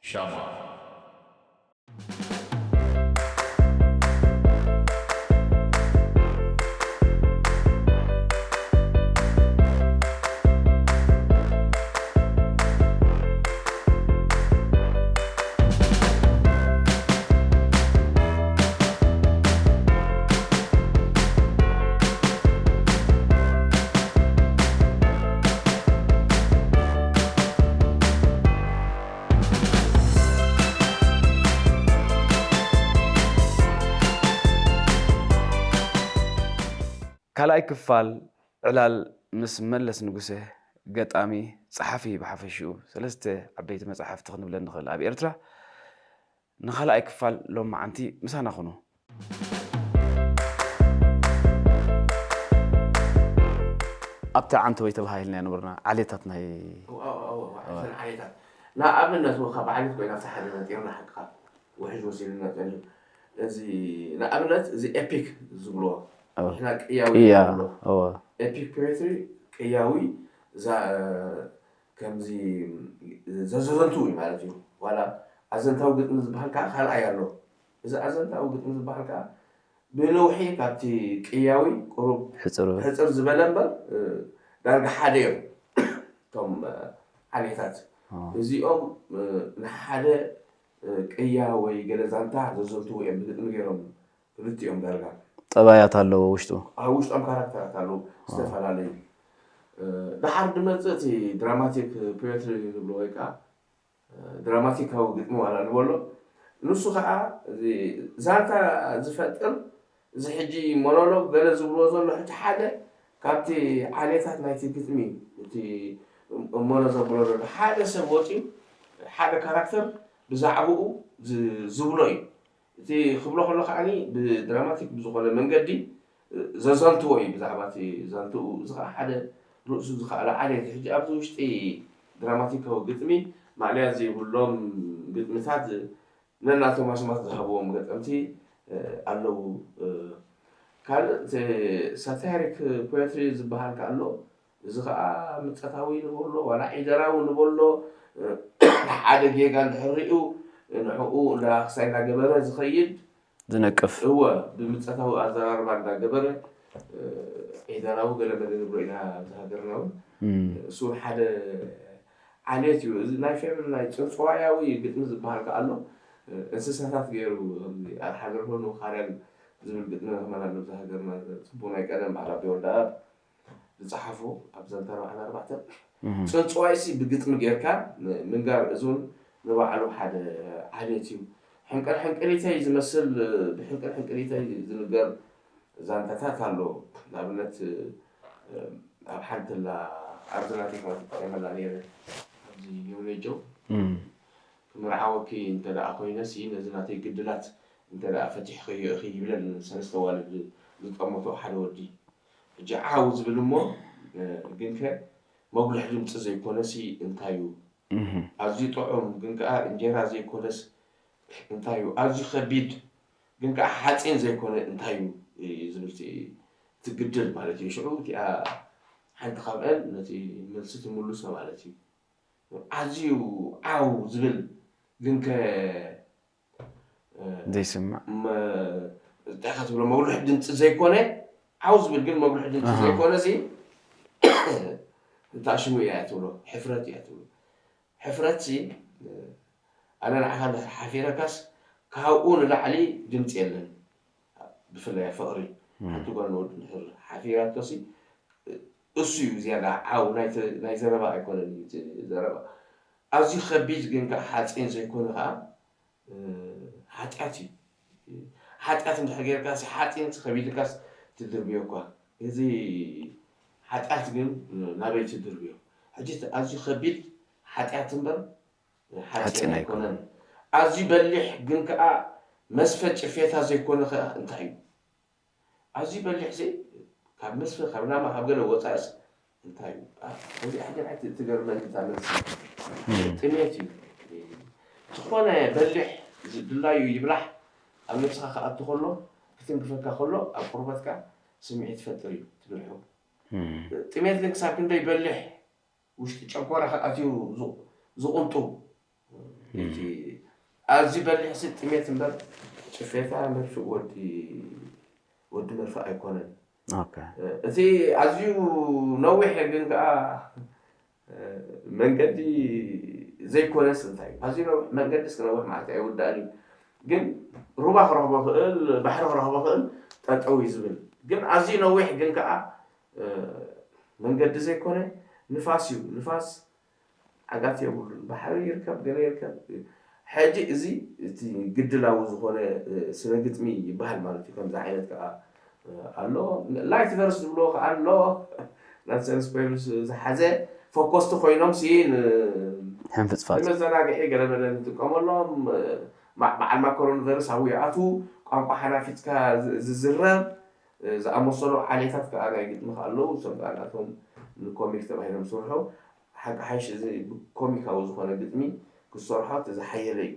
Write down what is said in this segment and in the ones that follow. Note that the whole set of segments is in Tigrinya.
ሻማ። ካልኣይ ክፋል ዕላል ምስ መለስ ንጉሰ፣ ገጣሚ፣ ጸሓፊ፣ ብሓፈሽኡ ሰለስተ ዓበይቲ መጻሕፍቲ ክንብለን ንኽእል ኣብ ኤርትራ። ንኻልኣይ ክፋል ሎማዓንቲ ምሳና ኩኑ። ኣብቲ ዓንተወይ ተባሃሂልና ነበርና፣ ዓሌታት ናይ እዋ፣ እዋ፣ እዋ፣ እዋ፣ እተን ዓሌታት። ንኣብነት፣ እወ፣ ካብ ዓሌት ኮይና ኣብቲ ሓደ ነጢርና፣ ሓቅኻ፣ ውሕጅ መሲሉና ጸኒሑ። እዚ፣ ንኣብነት፣ እዚ ኤፒክ ዝብልዎ፣ እወ። ንሕና ቅያዊ እያ፣ ንብሎ። እወ። ኤፒክ ፖኤትሪ ቅያዊ፣ እዛ፣ ከምዚ ዘዘዘንቱ እዩ ማለት እዩ። ዋላ ኣዘንታዊ ግጥሚ ዝበሃል ከዓ ካልኣይ ኣሎ። እዚ ኣዘንታዊ ግጥሚ ዝበሃል ከዓ ብነውሒ ካብቲ ቅያዊ ቁሩብ ሕጽር። ሕጽር ዝበለ እምበር፣ እ፣ ዳርጋ ሓደ እዮም እቶም፣ እ፣ ዓሌታት። ኦ። እዚኦም፣ እ፣ ንሓደ፣ እ፣ ቅያ ወይ ገለ ዛንታ ዘዘንትዉ እዮም ብግጥሚ ገይሮም ክልቲኦም ዳርጋ። ጠባያት ኣለዎ ውሽጡ። ኣብ ውሽጦም ካራክተራት ኣለዉ፣ ኦ። ዝተፈላለዩ። እ፣ ደሓር ዝመጽእ እቲ ድራማቲክ ፖኤትሪ ንብሎ ወይ ከዓ ድራማቲካዊ ግጥሚ ዋላ ንበሎ። ንሱ ኸዓ እዚ ዛንታ ዝፈጥር፣ እዚ ሕጂ ሞኖሎግ ገለ ዝብልዎ ዘሎ ሕጂ ሓደ ካብቲ ዓሌታት ናይቲ ግጥሚ፣ እቲ እሞኖ ዘብሎ ዘሎ ሓደ ሰብ ወፂኡ፣ ሓደ ካራክተር ብዛዕባኡ ዝ-፣ ዝብሎ እዩ። እቲ ክብሎ ከሎ ከዓኒ ብድራማቲክ ብዝኾነ መንገዲ ዘዘንትዎ እዩ ብዛዕባ እቲ ዛንትኡ። እዚ ኸዓ ሓደ ርእሱ ዝኸኣለ ዓሌት። ሕጂ ኣብዚ ውሽጢ ድራማቲካዊ ግጥሚ ማእለያ ዘይብሎም ግጥምታት ነናቶም ኣስማት ዝሃብዎም ገጠምቲ፣ እ፣ ኣለዉ። እ፣ ካልእ እቲ ሳታይሪክ ፖኤትሪ ዝበሃል ከኣ ኣሎ። እዚ ኸዓ ምጸታዊ ንበሎ፣ ዋላ ዒደራዊ ንበሎ፣ እ፣ ሓደ ጌጋ እንድሕር ሪኡ፣ ንዕኡ እንዳ ክሳይ እንዳገበረ ዝኸይድ፣ ዝነቅፍ። እወ፣ ብምጸታዊ ኣዘራርባ እንዳገበረ፣ እ፣ ዒደራዊ ገለ መለ ንብሎ ኢና ኣብዚ ሃገርና እውን። እም። እሱ እውን ሓደ ዓሌት እዩ። እዚ ናይ ፌብን ናይ ጽንጽዋያዊ ግጥሚ ዝበሃል ከኣ ኣሎ። እ፣ እንስሳታት ገይሩ፣ ከምዚ ኣርሓ ደርሆን ውኻርያን ዝብል ግጥሚ ንረኽበና ኣሎ ኣብዚ ሃገርና። ጽቡቕ ናይ ቀደም በዓል ኣቤ ወልደኣብ ዝጸሓፎ ኣብ ዘንታ ኣርባዓን ኣርባዕተን። እህ። ጽንጽዋይሲ ብግጥሚ ጌርካ ም-፣ ምንጋር፣ እዚ እውን ንባዕሉ ሓደ ዓሌት እዩ። ሕንቅል ሕንቅሊተይ ዝመስል፣ ብሕንቅል ሕንቅሊተይ ዝንገር ዛንታታት ኣሎ። ንኣብነት፣ ኣብ ሓንቲ ላ ኣብዚ ናተይ ካብ ትጠቐመላ ነይረ፣ ኣብዚ ኒው ሬጆ እም። ክምርዓወኪ እንተ ደኣ ኮይነሲ፣ ነዚ ናተይ ግድላት እንተ ደኣ ፈቲሕክዮ ኢኺ ይብለን ሰለስተ ኣዋልድ ዝጠመቶ ሓደ ወዲ። ሕጂ ዓው ዝብል እሞ፣ እ፣ ግንከ መጉልሒ ድምጺ ዘይኮነሲ እንታይ እዩ? እህ። ኣዝዩ ጥዑም ግን ከኣ እንጀራ ዘይኮነስ እንታይ እዩ? ኣዝዩ ከቢድ ግን ከኣ ሓጺን ዘይኮነ እንታይ እዩ? እዩ ዝብል እቲ፣ እቲ ግድል ማለት እዩ። ሽዑ እቲኣ ሓንቲ ካብአን ነቲ መልሲ ትምልሶ ማለት እዩ። ኣዝዩ ዓው ዝብል ግንከ፣ እ፣ ዘይስማዕ። መ-፣ እንታይ ኢኻ ትብሎ? መጉልሒ ድምጺ ዘይኮነ፣ ዓው ዝብል ግን መጉልሒ ድምጺ ኣሃ። ዘይኮነ ሲ፣ እንታይ ሽሙ እያ ትብሎ? ሕፍረት እያ ትብሎ። ሕፍረት ሲ፣ እ፣ ኣነ ንዓኻ እንድሕር ሓፊረካስ ካብኡ ንላዕሊ ድምጺ የለን። ብፍላይ ኣብ ፍቕሪ እም። ሓንቲ ጓል ንወዲ እንድሕር ሓፊራቶሲ፣ እሱ እዩ ዝያዳ ዓው ናይ ተ-፣ ናይ ዘረባ ኣይኮነን እዩ እቲ ዘረባ። ኣዝዩ ከቢድ ግን ከኣ ሓጺን ዘይኮነ ከኣ፣ እ፣ ሓጢኣት እዩ። ሓጢኣት እንድሕር ጌርካ ሲ ሓጺን ሲ ከቢድካስ ትድርብዮ እኳ። እዚ ሓጢኣት ግን ናበይ ትድርብዮ? ሕጂ እቲ ኣዝዩ ከቢድ ሓጢኣት እምበር ሓጺን ሓጺን ኣይኮነን። ኣይኮነን። ኣዝዩ በሊሕ ግን ከኣ መስፈ ጭፌታ ዘይኮነ ከኣ እንታይ እዩ? ኣዝዩ በሊሕ ሲ ካብ መስፈ፣ ካብ ላማ፣ ካብ ገለ ወጻእስ እንታይ እዩ? ኣ፣ እዚኣ ግን ኣይ ት-፣ ትገርመኒ እታ መልሲ። እም። ጥሜት እዩ። ዝኾነ በሊሕ ዝ-፣ ድላዩ ይብላሕ፣ ኣብ ነብስኻ ክኣቱ ከሎ፣ ክትንክፈካ ከሎ፣ ኣብ ቁርበትካ ስምዒት ይፈጥር እዩ፣ ትብልሑ። እም። ጥሜት ግን ክሳብ ክንደይ በሊሕ ውሽጢ ጨጓራኻ ኣትዩ ዝ-፣ ዝቕንጡ፣ እቲ ኣዝዩ በሊሕ ሲ ጥሜት እምበር ጭፌታ መርፍእ ወዲ ወዲ መርፍእ ኣይኮነን። እቲ ኣዝዩ ነዊሕ ግን ከዓ መንገዲ ዘይኮነስ እንታይ እዩ? ኣዝዩ ነዊሕ መንገዲ እስኪ ነዊሕ ማለት ኣይውዳእን እዩ። ግን ሩባ ክረኽቦ ክእል፣ ባሕሪ ክረኽቦ ክእል ጠጠው እዩ ዝብል። ግን ኣዝዩ ነዊሕ ግን ከዓ መንገዲ ዘይኮነ ንፋስ እዩ። ንፋስ ዓጋት የብሉን። ባሕሪ ይርከብ፣ ገለ ይርከብ። ሕጂ እዚ እቲ ግድላዊ ዝኾነ ስነ ግጥሚ ይበሃል ማለት እዩ። ከምዚ ዓይነት ከዓ ኣሎ። ላይት ቨርስ ዝብልዎ ከዓ ኣሎ። ናንሰንስ ፖይምስ ዝሓዘ ፎኮስቲ ኮይኖም ሲ ን- ሕንፍጽፋጽ። ንመዘናግዒ ገለ መለ ንጥቀመሎም። ማ- በዓል ማኮሮን ቨርስ ኣብኡ ይኣትዉ። ቋንቋ ሓናፊጽካ ዝ- ዝዝረብ ዝኣመሰሉ ዓሌታት ከዓ ናይ ግጥሚ ከዓ ኣለዉ። እሶም ከዓ ናቶም ንኮሚክ ተባሂሎም ዝስርሑ ሓቂ ሓይሽ እዚ ብኮሚካዊ ዝኾነ ግጥሚ ክሰርሖ እቲ ዝሓየለ እዩ።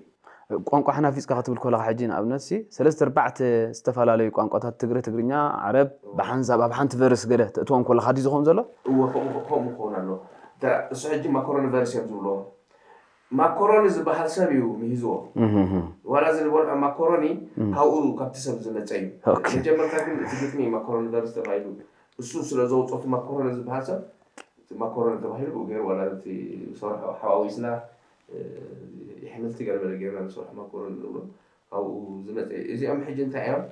ቋንቋ ሓናፊጽካ ክትብል ከለኻ ሕጂ ንኣብነት ሲ ሰለስተ ኣርባዕተ ዝተፈላለዩ ቋንቋታት ትግረ፣ ትግርኛ፣ ዓረብ ብሓንሳብ ኣብ ሓንቲ ቨርስ ገለ ተእትዎም ከለኻ ድዩ ዝኸውን ዘሎ? እወ ከምኡ ከምኡ ክኸውን ኣሎ። እተ- እሱ ሕጂ ማኮሮኒ ቨርስ እዮም ዝብልዎ። ማኮሮኒ ዝበሃል ሰብ እዩ ምሂዝዎ። እህም። ዋላ እዚ ዝበልዖ ማኮሮኒ እም። ካብኡ ካብቲ ሰብ ዝመፀ እዩ። ኦኬ። መጀመርታ ግን እቲ ግጥሚ ማኮሮኒ ቨርስ ተባሂሉ እሱ ስለ ዘውፅኦ እቲ ማኮሮኒ ዝበሃል ሰብ እቲ ማኮሮኒ ተባሂሉ ብኡ ገይሩ ዋላ እቲ ዝሰርሖ ሓዋዊስና የሕምልቲ ገለመለ ጌርና ንሰርሖ ማኮሮኒ ንብሎ ካብኡ ዝመፀ እዩ። እዚኦም ሕጂ እንታይ እዮም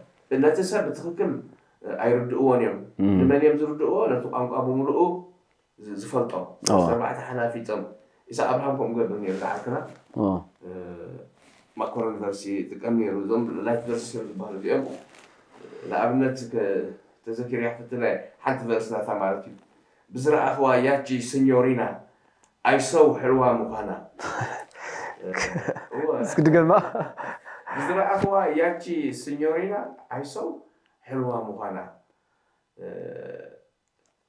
ነቲ ሰብ ብትኽክል ኣይርድእዎን እዮም። ንመን እዮም ዝርድእዎ? ነቲ ቋንቋ ብምልኡ ዝፈልጦ ኣርባዕተ ሓናፊ ጸም ኢሳ ኣብርሃም ከምኡ ገበር ነሩ ዝዓርክና ማኮሮን ቨርሲ ጥቀም ነሩ እዞም ላይት ቨርሲ እዮም ዝበሃሉ እዚኦም ንኣብነት ተዘኪርያ ክትነ ሓንቲ ቨርስ ናታ ማለት እዩ ብዝረኣኽዋ ያቺ ስኞሪና ኣይሰው ሕልዋ ምዃና እስኪ ድገማ ብዝረኣኽዋ ያቺ ስኞሪና ኣይሰው ሕልዋ ምዃና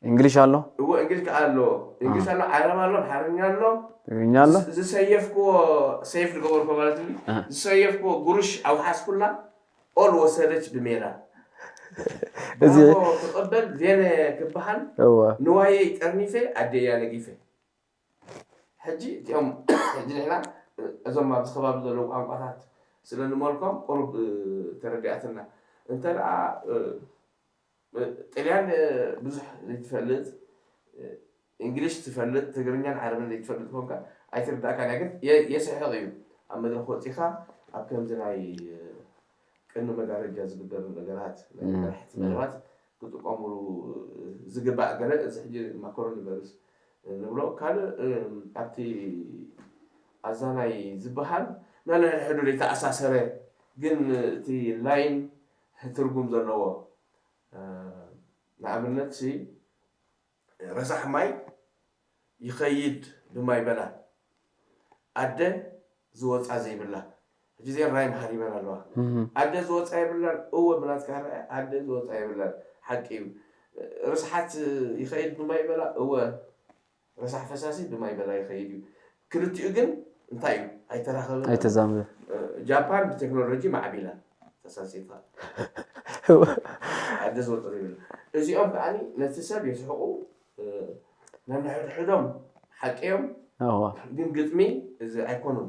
እንግሊሽ ኣሎ እዎ እንግሊሽ ከዓ ኣሎ እንግሊሽ ኣሎ ዓረብ ኣሎ ኣምሓርኛ ኣሎ ትግርኛ ኣሎ ዝሰየፍክዎ ሰይፍ ዝገበርኮ ማለት እዩ ዝሰየፍክዎ ጉርሽ ኣውሓስኩላ ኦል ወሰደች ብሜላ እዚ ትቐበል ዜነ ክበሃል እወ ንዋየይ ጠርኒፈ ኣደያ ነጊፈ ሕጂ እቲኦም ሕጂ ንሕና እዞም ኣብዚ ከባቢ ዘለዉ ቋንቋታት ስለ ንመልኮም ቁሩብ ተረዲኣትና እንተ ደኣ ጥልያን ብዙሕ ዘይትፈልጥ እንግሊሽ ትፈልጥ ትግርኛን ዓረብን ዘይትፈልጥ ኮንካ ኣይትርዳእካን እያ ግን የስሕቕ እዩ ኣብ መድረኽ ወፂኻ ኣብ ከምዚ ናይ ቅድሚ መጋረጃ ዝግበር ነገራት ናይ መራሕቲ መደባት ክጥቀምሉ ዝግባእ ገለ እዚ ሕጂ ማኮሮኒ ቨርስ ንብሎ ካልእ ኣብቲ ኣዛናይ ዝበሃል ናንሕድሕዱ ዘይተኣሳሰረ ግን እቲ ላይን ትርጉም ዘለዎ ንኣብነት ሲ ረሳሕ ማይ ይኸይድ ብማይ በላ ኣደ ዝወፃ ዘይብላ ሕጂ እዚአን ራይም ሃሪመን ኣለዋ ኣደ ዝወፃ የብላን እወ ብናትካ ርአ ኣደ ዝወፃ የብላን ሓቂ እዩ ርስሓት ይኸይድ ብማይ በላ እወ ረሳሕ ፈሳሲ ብማይ በላ ይኸይድ እዩ ክልቲኡ ግን እንታይ እዩ ኣይተራኸበን ኣይተዛምደ ጃፓን ብቴክኖሎጂ ማዕቢላ ተሳሲታ ኣደ ዝወፀ ዘይብላ እዚኦም ከዓ ነቲ ሰብ የስሕቁ ነንሕድሕዶም ሓቂ እዮም እዋ ግን ግጥሚ እዚ ኣይኮኑን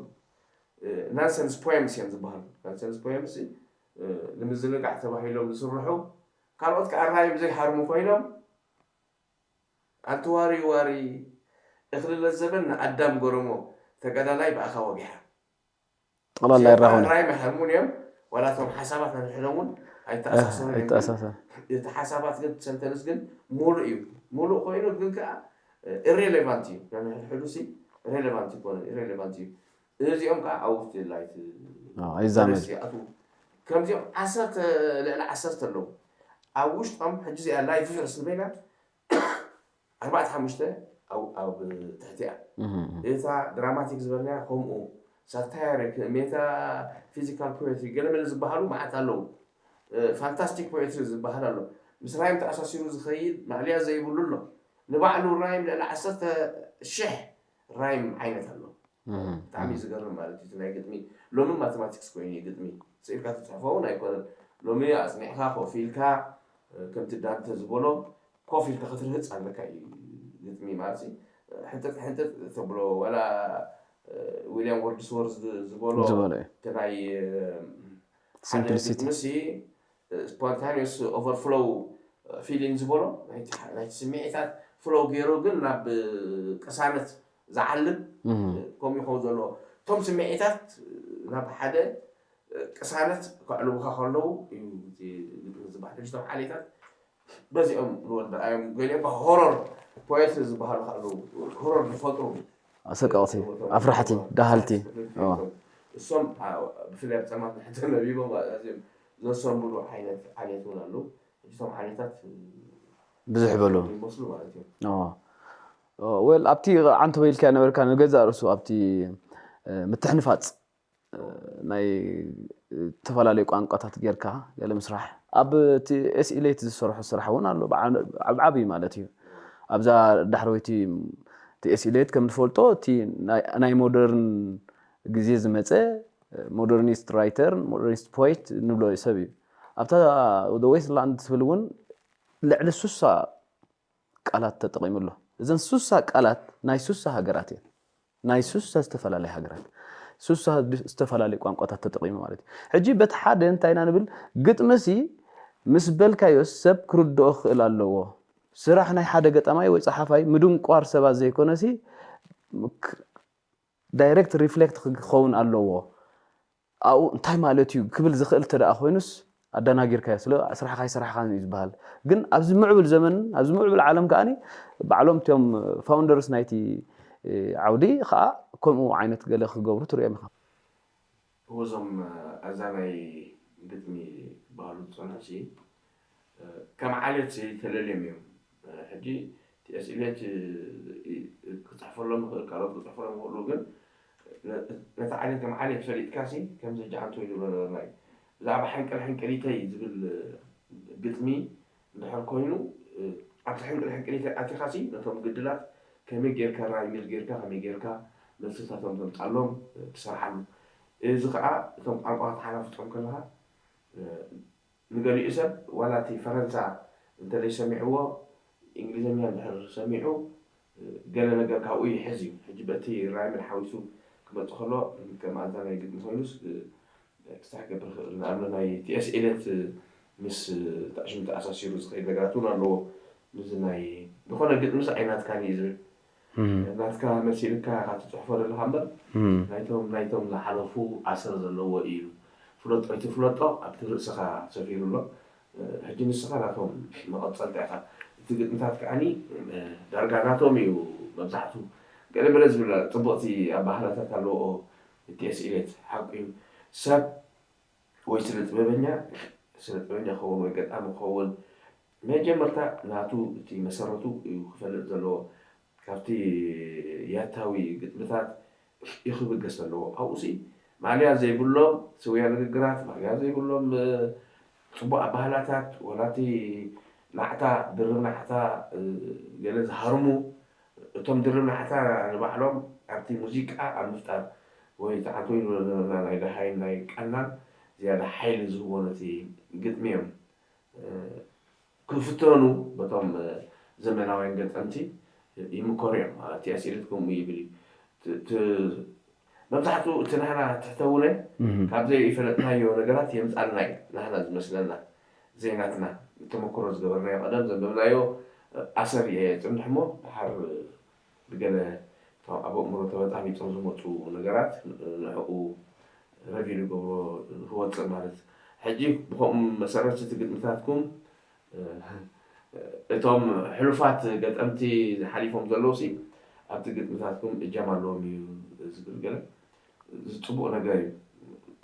ናንሰንስ ፖየምስ እዮም ዝበሃሉ ናንሰንስ ፖየምስ ንምዝንጋዕ ተባሂሎም ዝስርሑ ካልኦት ከዓ ራይም ዘይሃርሙ ኮይኖም ኣንቲ ዋሪ ዋሪ እኽሊ ለዘበን ንኣዳም ገረሞ ተጋዳላይ ብኣኻ ወጊሓ ጠቕላላ ይራኸቡን ራይም ኣይሃርሙን እዮም ዋላ እቶም ሓሳባት ነንሕዶም እውን ኣይተኣሳሰሩን እዮም ኣይተኣሳሰር እቲ ሓሳባት ግን ሰንተንስ ግን ሙሉእ እዩ ሙሉእ ኮይኑ ግን ከዓ ኢሬሌቫንት እዩ ነንሕድሕዱ ሲ ሬሌቫንት ይኮነ ኢሬሌቫንት እዩ እዚኦም ከዓ ኣብ ውሽጢ ላይት ኣይዛመድ ይኣትዉ ከምዚኦም ዓሰርተ ልዕሊ ዓሰርተ ኣለዉ ኣብ ውሽጦም ሕጂ እዚኣ ላይት ቨርስ ንበይና ኣርባዕተ ሓሙሽተ ኣብ ኣብ ትሕቲኣ እታ ድራማቲክ ዝበልናያ ከምኡ ሳታየሪክ ሜታ ፊዚካል ፖትሪ ገለመለ ዝበሃሉ መዓት ኣለዉ ፋንታስቲክ ፖትሪ ዝበሃል ኣሎ ምስ ራይም ተኣሳሲሩ ዝኸይድ ማዕልያ ዘይብሉ ኣሎ ንባዕሉ ራይም ልዕሊ ዓሰርተ ሽሕ ራይም ዓይነት ኣሎ ብጣዕሚ ዝገርም ማለት እዩ ናይ ግጥሚ ሎሚ ማቴማቲክስ ኮይኑ እዩ ግጥሚ ስኢልካ ትፅሕፎ እውን ኣይኮነን ሎሚ ኣፅኒዕካ ኮፍ ኢልካ ከምቲ ዳንተ ዝበሎ ኮፍ ኢልካ ክትርህፅ ኣለካ እዩ ግጥሚ ማለት ሕንጥጥ ሕንጥጥ ተብሎ ዋላ ዊልያም ወርድስወርዝ ዝበሎ ዝበሎ እዩ። እቲ ናይ Simplicity። ግጥምሲ ስፖንታኒየስ ኦቨርፍሎው ፊሊንግ ዝበሎ ናይቲ ናይቲ ስምዒታት ፍሎው ገይሩ ግን ናብ ቅሳነት ዝዓልብ ከምኡ ይኸውን ዘለዎ። እቶም ስምዒታት ናብ ሓደ ቅሳነት ከዕልቡካ ከለዉ እዩ እቲ ግጥሚ ዝበሃል። ሕጂ እቶም ዓሌታት በዚኦም ንወዳእዮም። ገሊኦም ሆረር ፖየትሪ ዝበሃሉ ከዓ ኣለዉ። ሆረር ዝፈጥሩ ኣሰቀቕቲ፣ ኣፍራሕቲ፣ ደሃልቲ። እሶም ብፍላይ ኣብ ፀማት ንሕተ ነቢቦም ኣዝዮም ዘሰንብሉ ዓይነት ዓሌት እውን ኣለዉ። ሕጂ እቶም ዓሌታት ብዙሕ በሉ ይመስሉ ማለት እዮም። ወል ኣብቲ ዓንተ በይልካ ነበርካ ንገዛእ ርእሱ ኣብቲ ምትሕንፋፅ ናይ ዝተፈላለዩ ቋንቋታት ጌርካ ገለ ምስራሕ ኣብ እቲ ኤስኢሌት ዝሰርሑ ስራሕ እውን ኣሎ። ብዓብዓብይ ማለት እዩ። ኣብዛ ዳሕረወይቲ እቲ ኤስኢሌት ከም ዝፈልጦ እቲ ናይ ሞደርን ግዜ ዝመፀ ሞደርኒስት ራይተር ሞደርኒስት ፖይት ንብሎ ሰብ እዩ። ኣብታ ዌስትላንድ ትብል እውን ልዕሊ ሱሳ ቃላት ተጠቒሙ ኣሎ። እዘን ሱሳ ቃላት ናይ ሱሳ ሃገራት እየን። ናይ ሱሳ ዝተፈላለየ ሃገራት ሱሳ ዝተፈላለዩ ቋንቋታት ተጠቒሙ ማለት እዩ። ሕጂ በቲ ሓደ እንታይ ኢና ንብል? ግጥምሲ ምስ በልካዮ ሰብ ክርድኦ ክኽእል ኣለዎ። ስራሕ ናይ ሓደ ገጣማይ ወይ ጸሓፋይ ምድንቋር ሰባት ዘይኮነሲ ዳይሬክት ሪፍሌክት ክኸውን ኣለዎ። ኣብኡ እንታይ ማለት እዩ ክብል ዝኽእል እንተ ደኣ ኮይኑስ ኣደናጊርካዮ፣ ስለ ስራሕካ ኣይሰራሕካን እዩ ዝበሃል። ግን ኣብዚ ምዕቡል ዘመን ኣብዚ ምዕቡል ዓለም ከኣ ባዕሎም እቶም ፋውንደርስ ናይቲ ዓውዲ ከዓ ከምኡ ዓይነት ገለ ክገብሩ ትሪኦም ኢኻ። እወዞም ኣዛ ናይ ግጥሚ ክበሃሉ ዝፀንሑ ሲ ከም ዓሌት ተለልዮም እዮም። ሕጂ ቲኤስኢሌት ክፅሕፈሎም ይኽእል ካልኦት ክፅሕፈሎም ይኽእሉ ግን ነቲ ዓሌት ከም ዓሌት ፈሊጥካ ሲ ከምዚ ጃንቶ ይብሎ ነበርና እዩ። ብዛዕባ ሕንቅል ሕንቅሊተይ ዝብል ግጥሚ እንድሕር ኮይኑ ኣብቲ ሕንቅል ሕንቅሊተይ ኣቲኻ ሲ ነቶም ግድላት ከመይ ጌርካ ራይሚል ጌርካ ከመይ ጌርካ መልስታቶም ተምፃሎም ትሰርሓሉ። እዚ ከዓ እቶም ቋንቋ ተሓናፍጦም ከለካ ንገሊኡ ሰብ ዋላ እቲ ፈረንሳ እንተዘይ ሰሚዕዎ እንግሊዝኛ እንድሕር ሰሚዑ ገለ ነገር ካብኡ ይሕዝ እዩ። ሕጂ በቲ ራይምን ሓዊሱ ክመፅእ ከሎ ከም ኣዛ ናይ ግጥሚ ኮይኑስ ክስራሕ ክገብር ይኽእል። ንኣብነት ናይ ቲኤስ ኤልየት ምስ ታዕሽም ተኣሳሲሩ ዝኸይድ ነገራት እውን ኣለዎ። ምስዚ ናይ ዝኾነ ግጥምስ ኣይናትካን እዩ ዝብል ናትካ መሲልካ ኢኻ ትፅሕፎ ዘለኻ እምበር ናይቶም ናይቶም ዝሓለፉ ኣሰር ዘለዎ እዩ ኢሉ ፍለጦ ኣይትፍለጦ ኣብቲ ርእስኻ ሰፊሩ ኣሎ። ሕጂ ንስኻ ናቶም መቐፀልታ ኢኻ። እቲ ግጥምታት ከዓኒ ዳርጋ ናቶም እዩ መብዛሕቱ ገለ መለ ዝብል ፅቡቕቲ ኣባህላታት ኣለዎ። እቲ ስኢለት ሓቁ እዩ ሰብ ወይ ስነ ጥበበኛ ስነ ጥበበኛ ክኸውን ወይ ገጣሚ ክኸውን መጀመርታ ናቱ እቲ መሰረቱ እዩ ክፈልጥ ዘለዎ። ካብቲ ያታዊ ግጥምታት እዩ ክብገስ ዘለዎ። ኣብኡ ሲ ማእለያ ዘይብሎም ስውያ ንግግራት ማእለያ ዘይብሎም ፅቡቅ ኣባህላታት ወላ እቲ ናዕታ ድርብ ናዕታ ገለ ዝሃርሙ እቶም ድርብ ናዕታ ንባዕሎም ኣብቲ ሙዚቃ ኣብ ምፍጣር ወይ ተዓንቶ ይብሎ ዝነበርና ናይ ደሃይን ናይ ቀናን ዝያዳ ሓይሊ ዝህቦ ነቲ ግጥሚ እዮም ክፍተኑ በቶም ዘመናውያን ገጠምቲ ይምከሩ እዮም። ማለት እቲ ኣስኢለት ከምኡ ይብል እዩ። መብዛሕትኡ እቲ ናህና ትሕተውነ ካብ ዘይፈለጥናዮ ነገራት የምፃልና እዩ። ናህና ዝመስለና ዘይናትና ተመክሮ ዝገበርናዮ ቀደም ዘንበብናዮ ኣሰር እየ ፅንሕ እሞ ድሓር ብገለ እቶም ኣብ ኣእምሮ ተበጣሚጦም ዝመፁ ነገራት ንዕኡ ረቪል ይገብሮ ክወፅእ ማለት ሕጂ ብከምኡ መሰረት እቲ ግጥምታትኩም እቶም ሕሉፋት ገጠምቲ ሓሊፎም ዘለዉ ሲ ኣብቲ ግጥምታትኩም እጃም ኣለዎም እዩ ዝብል ገለ ዝፅቡቕ ነገር እዩ።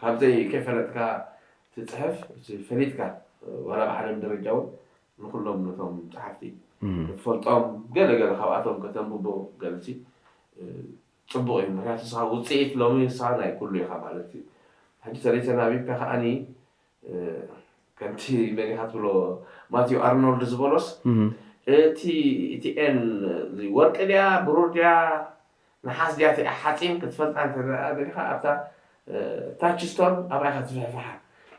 ካብዘይ ከይፈለጥካ ትፅሕፍ ፈሊጥካ ዋላ ብዓለም ደረጃ እውን ንኩሎም ነቶም ፀሓፍቲ ክትፈልጦም ገለ ገለ ካብኣቶም ከተንብቦ ገለሲ ፅቡቕ እዩ። ምክንያቱ ንስኻ ውፅኢት ሎሚ ንስኻ ናይ ኩሉ ኢኻ ማለት እዩ። ሕጂ ተለይተ ናቢብካ ከዓኒ ከምቲ መን ኢኻ ትብሎ ማቲዩ ኣርኖልድ ዝበሎስ እቲ እቲ ኤን ወርቂ ድያ ብሩር ድያ ንሓስ ድያ እቲኣ ሓፂን ክትፈልጣ እንተደኣ ደሊኻ ኣብታ ታች ስቶን ኣብኣ ኢኻ ትፍሕፍሓ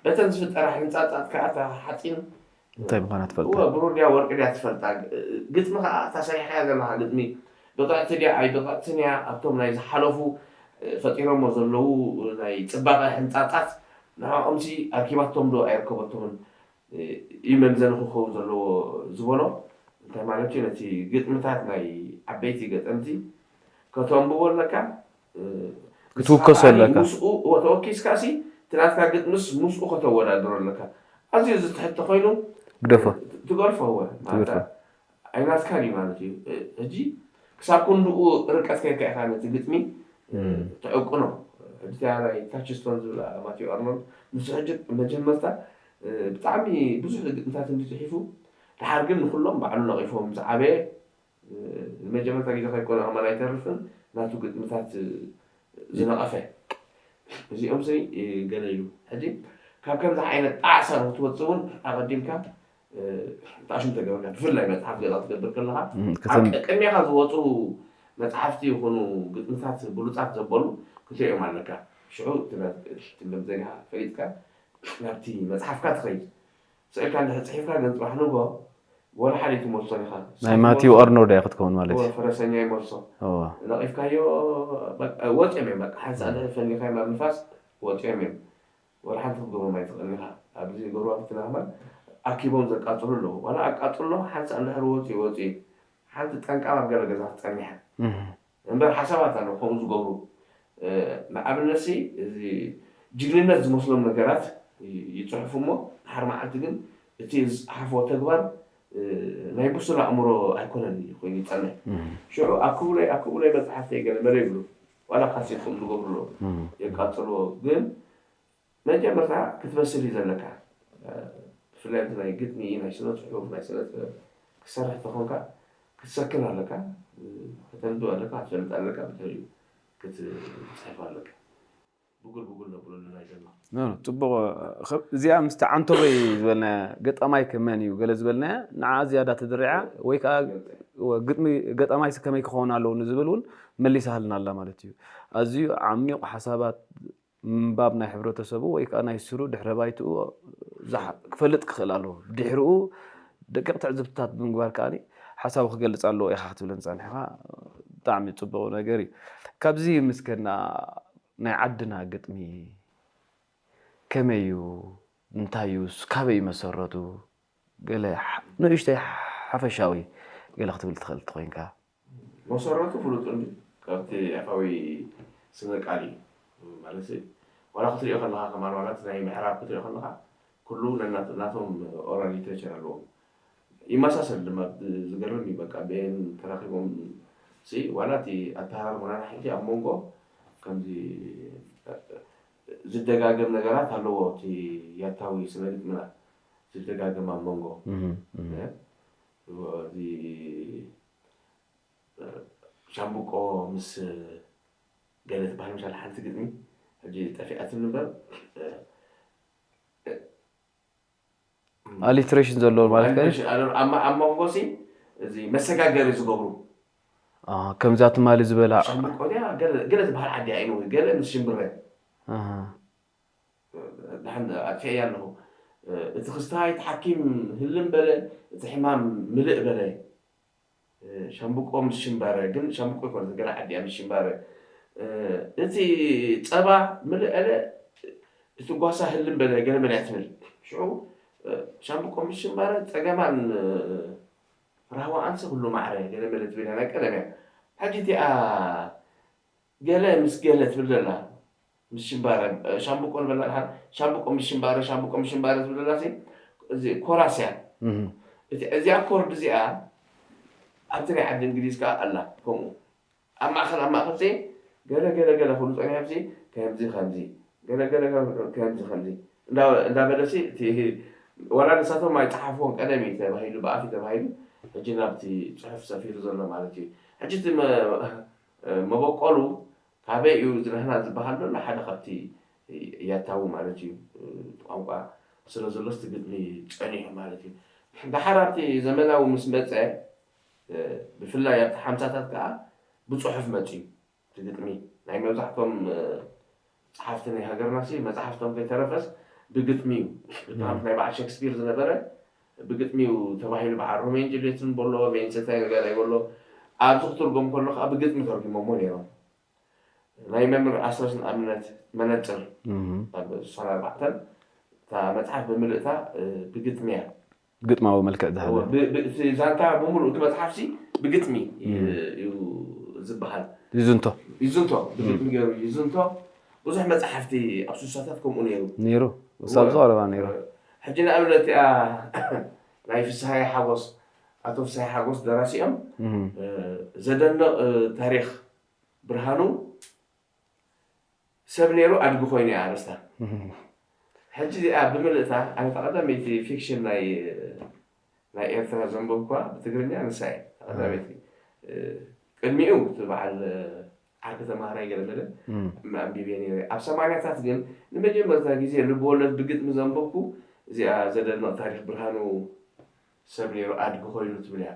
በተን ዝፍጠራ ሕንፃፃት ከዓ እታ ሓፂን እንታይ ምዃና ትፈልጣ እወ ብሩር ድያ ወርቂ ድያ ትፈልጣ ግጥሚ ከዓ እታ ሰሪሕካያ ዘለኻ ግጥሚ ብቕዕቲ ድያ ኣይ ብቕዕትን እያ ኣብቶም ናይ ዝሓለፉ ፈጢሮሞ ዘለዉ ናይ ፅባቐ ሕንፃፃት ንዕኦምሲ ኣርኪባቶም ዶ ኣይርከበቶምን እዩ መምዘኒ ክኸውን ዘለዎ ዝበሎ። እንታይ ማለት እዩ? ነቲ ግጥምታት ናይ ዓበይቲ ገጠምቲ ከተንብቦ ኣለካ። ክትውከሶ ኣለካ። ምስኡ ተወኪስካሲ እቲ ናትካ ግጥምስ ምስኡ ከተወዳድሮ ኣለካ። ኣዝዩ ዝትሕት ተኮይኑ ግደፎ። ትገርፎ እወ። ትገርፎ። ኣይናትካን እዩ ማለት እዩ። ሕጂ ክሳብ ክንድኡ ርቀት ከይካ ኢኻ ነቲ ግጥሚ ትዕቅኖ። ሕጂ እቲኣ ናይ ታችስቶን ዝብላ ማቲዮ ኣርኖልድ ንሱ ሕጂ መጀመርታ ብጣዕሚ ብዙሕ ግጥምታት እንዲ ፅሒፉ፣ ድሓር ግን ንኩሎም ባዕሉ ነቒፎም ዝዓበየ ንመጀመርታ ግዜ ከይኮነ ከማን ኣይተርፍን ናቱ ግጥምታት ዝነቐፈ። እዚኦም ስኒ ገለ ኢሉ ሕጂ ካብ ከምዚ ዓይነት ጣዕሳ ንክትወፅእ እውን ኣቐዲምካ ጣሽም ተገብርካ ብፍላይ መፅሓፍ ገዛ ክትገብር ከለካ ቅድሚካ ዝወፁ መፅሓፍቲ ይኹኑ ግጥምታት ብሉፃት ዘበሉ ክትሪኦም ኣለካ። ሽዑ ትምዘጋ ፈሊጥካ ናብቲ መፅሓፍካ ትኸይድ። ስእልካ እንድሕር ፅሒፍካ ግን ፅባሕ ንጎ ወላ ሓደ ኣይትመልሶን ኢኻ። ናይ ማቲው ኣርኖልድ እያ ክትከውን ማለት እዩ። ፈረሰኛ ይመልሶ። ነቒፍካዮ ወፂኦም እዮም። በቃ ሓንሳ እንድሕር ፈኒኻዮም ኣብ ንፋስ ወፂኦም እዮም። ወላ ሓንቲ ክትገብሮም ኣይትኽእልን ኢኻ። ኣብዚ ጎረባብትና ከማን ኣኪቦም ዘቃፅሉ ኣለዉ። ዋላ ኣቃፅሎ ሓንሳ እንድሕር ወፂኡ ወፂኡ ሓንቲ ጠንቃም ኣብ ገለ ገዛ ክትፀኒሓ እምበር ሓሳባት ኣለዉ ከምኡ ዝገብሩ። ንኣብነትሲ እዚ ጅግንነት ዝመስሎም ነገራት ይፅሕፉ እሞ ድሓር መዓልቲ ግን እቲ ዝፀሓፍዎ ተግባር ናይ ብሱል ኣእምሮ ኣይኮነን ኮይኑ ይፀንሕ። ሽዑ ኣክቡለይ ኣክቡለይ መፅሓፍተይ ገለ መለ ይብሉ ዋላ ካሴት ከም ዝገብሩ ኣለዉ የቃፅልዎ ግን መጀመርታ ክትበስል እዩ ዘለካ። ብፍላይ እቲ ናይ ግጥሚ ናይ ስነ ፅሑፍ ናይ ስነ ጥበብ ክትሰርሕ ተኾንካ ክትሰክን ኣለካ። ከተንብብ ኣለካ ክትፈልጥ ኣለካ ብድሕሪኡ ክትፅሕፍ ኣለካ። ብጉል ብጉል ነብሎ ኣለና ይደና። ጽቡቕ። እዚኣ ምስቲ ዓንቶበይ ዝበልናያ ገጣማይ ከመን እዩ ገለ ዝበልናያ ንዓ ዝያዳ ተደሪዓ ወይ ከዓ ግጥሚ ገጣማይ ከመይ ክኸውን ኣለዎ ንዝብል እውን መሊሳሃልና ኣላ ማለት እዩ። ኣዝዩ ዓሚቕ ሓሳባት ምንባብ ናይ ሕብረተሰቡ ወይ ከዓ ናይ ስሩ ድሕረ ባይትኡ ክፈልጥ ክኽእል ኣለዎ። ድሕርኡ ደቂቕ ትዕዝብትታት ብምግባር ከዓ ሓሳቡ ክገልፅ ኣለዎ ኢኻ ክትብለን ፃኒሕኻ ብጣዕሚ ፅቡቕ ነገር እዩ። ካብዚ ምስከና ናይ ዓድና ግጥሚ ከመይ እዩ? እንታይ እዩ? ካበይ እዩ መሰረቱ? ገለ ንእሽተይ ሓፈሻዊ ገለ ክትብል ትኽእል ተኮይንካ። መሰረቱ ፍሉጥ እንዲ ካብቲ ኣፋዊ ስነ ቃል እዩ ማለት ዋላ ክትሪኦ ከለካ ከማን ዋላ ናይ ምዕራብ ክትሪኦ ከለካ ኩሉ ናቶም ኦራል ሊትሬቸር ኣለዎም ይመሳሰል ድማ ዝገርም እዩ በቃ ብኤን ተራኪቦም ሲ ዋላ እቲ ኣተሃራርቦና ሓንቲ ኣብ መንጎ ከምዚ ዝደጋገም ነገራት ኣለዎ እቲ ያታዊ ስነ ግጥምና ዝደጋገም ኣብ መንጎ እዚ ሻምብቆ ምስ ገለ ትበሃል ምሻል ሓንቲ ግጥሚ ሕጂ ጠፊኣትኒ እምበር ኣሊትሬሽን ዘለዎ ማለት ከ ኣብ መንጎ ሲ እዚ መሰጋገሪ ዝገብሩ ከምዛ ትማሊ ዝበላ ሻምብቆ ድያ ገለ ዝበሃል ዓዲ ኣይኑ ገለ ምስ ሽምብረ ድሓን ኣጥፊአያ ኣለኹ እቲ ክስታይ እቲ ሓኪም ህልም በለ እቲ ሕማም ምልእ በለ ሻምብቆ ምስ ሽምባረ ግን ሻምብቆ ይኮነ ገለ ዓዲ እያ ምስ ሽምባረ እቲ ፀባ ምልእ ኣለ እቲ ጓሳ ህልም በለ ገለ መን እያ ትብል ሽዑ ሻምብቆ ምስ ሽምባረ ፀገማን ራህዋኣንሲ ኩሉ ማዕረ ገለ መለ ትብል እያ ናይ ቀደም እያ ሕጂ እቲኣ ገለ ምስ ገለ ትብል ዘላ ምስ ሽምባረ ሻምብቆ ንበላ ድሓር ሻምብቆ ምስ ሽምባረ ሻምብቆ ምስ ሽምባረ ትብል ዘላ እዚ ኮራስ እያ እዚኣ ኮርድ እዚኣ ኣብቲ ናይ ዓዲ እንግሊዝ ከዓ ኣላ ከምኡ ኣብ ማእኸል ኣብ ማእኸል ገለ ገለ ገለ ክብሉ ፀኒሖም ከምዚ ከምዚ ገለ ገለ ከምዚ ከምዚ እንዳበለሲ እቲ ዋላ ንሳቶም ኣይፀሓፍዎን ቀደም እዩ ተባሂሉ ብኣፍ እዩ ተባሂሉ ሕጂ ናብቲ ፅሑፍ ሰፊሩ ዘሎ ማለት እዩ ሕጂ እቲ መበቆሉ ካበይ እዩ ዝረህና ዝበሃል ዘሎ ሓደ ካብቲ ያታዊ ማለት እዩ ቋንቋ ስለ ዘሎ እቲ ግጥሚ ፀኒሑ ማለት እዩ። ደሓር ኣብቲ ዘመናዊ ምስ መፀ ብፍላይ ኣብቲ ሓምሳታት ከዓ ብፅሑፍ መፅዩ እቲ ግጥሚ ናይ መብዛሕቶም ፀሓፍቲ ናይ ሃገርና ሲ መፅሓፍቶም ከይተረፈስ ብግጥሚ እዩ። ብጣዕሚ ናይ በዓል ሸክስፒር ዝነበረ ብግጥሚ እዩ ተባሂሉ በዓል ሮሜን ጁልየትን በሎ ሜንሰታይ ነጋዳይ በሎ ኣብዚ ክትርጎም ከሎ ከዓ ብግጥሚ ተርጉሞሞ ነይሮም። ናይ መምህር ኣስረስ ንኣብነት መነፅር ኣብ ስሳን ኣርባዕተን እታ መፅሓፍ ብምልእታ ብግጥሚ እያ። ግጥማዊ መልክዕ ዝሃበ ዛንታ ብምሉእ እቲ መፅሓፍሲ ብግጥሚ እዩ ዝበሃል። ይዝንቶ ይዝንቶ ብግጥሚ ገይሩ ይዝንቶ። ብዙሕ መፅሓፍቲ ኣብ ስሳታት ከምኡ ነይሩ ነይሩ። ሳብ ዝቐረባ ነይሩ። ሕጂ ንኣብነት እቲኣ ናይ ፍስሃየ ሓጎስ ኣቶ ፍስሃየ ሓጎስ ደራሲኦም ዘደንቕ ታሪኽ ብርሃኑ ሰብ ነይሩ ኣድጊ ኮይኑ እያ ኣርእስታ። ሕጂ እዚኣ ብምልእታ ኣነ እታ ቀዳመይቲ ፊክሽን ናይ ናይ ኤርትራ ዘንበብኳ ብትግርኛ ንሳ እየ እታ ቀዳመይቲ። ቅድሚኡ እቲ በዓል ዓርኪ ተማሃራይ ገለመለ ኣንቢበ ነይረ። ኣብ ሰማንያታት ግን ንመጀመርታ ግዜ ልብወለድ ብግጥሚ ዘንበብኩ እዚኣ ዘደንቕ ታሪኽ ብርሃኑ ሰብ ነይሩ ኣድጊ ኮይኑ ትብል እያ።